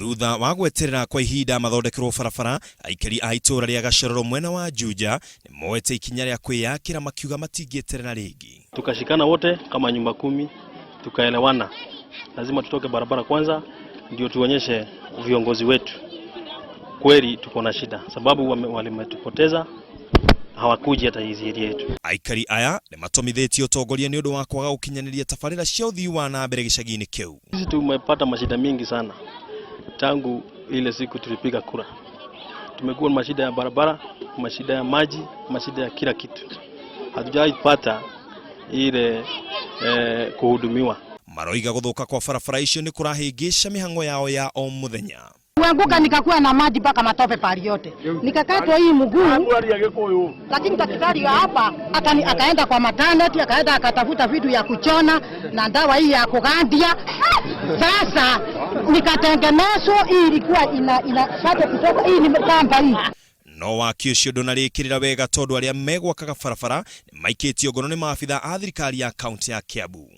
Thutha wa gweterera kwa ihinda mathondekerwo barabara, aikari a itũra rĩa Gachororo mwena wa Juja nĩ moete ikinya rĩa kwĩyakĩra makiuga matingĩeterera rĩngĩ. Tukashikana wote kama nyumba kumi, tukaelewana, lazima tutoke barabara kwanza, ndio tuonyeshe viongozi wetu kweli tuko na shida, sababu walimetupoteza, hawakuji hata hizi area yetu. Aikari aya nĩ matomithĩtie ũtongoria nĩ ũndũ wa kwaga gũkinyanĩria tabarĩra cia ũthii wa na mbere gĩcagi-inĩ kĩu. Sisi tumepata mashida mingi sana tangu ile siku tulipiga kura. Tumekuwa na mashida ya barabara, mashida ya maji, mashida ya kila kitu. Hatujaipata ile kuhudumiwa. Maroiga gũthũka kwa barabara icio nĩ kũrahĩngĩca mĩhang'o yao ya o mũthenya. Kuanguka nikakuwa na maji mpaka matope pali yote, nikakatwa hii mguu, lakini daktari wa hapa akaenda kwa maternity, akaenda akatafuta vitu ya kuchona na dawa hii ya kugandia. Sasa nikatengenezwa, hii ilikuwa ina bado kutoka, hii ni kamba hii. No waki ũcio ndũnarĩkĩrĩra wega tondũ arĩa megwakaga barabara nĩ maikĩtio ngono nĩ maabitha a thirikari ya kaunti ya Kiambu.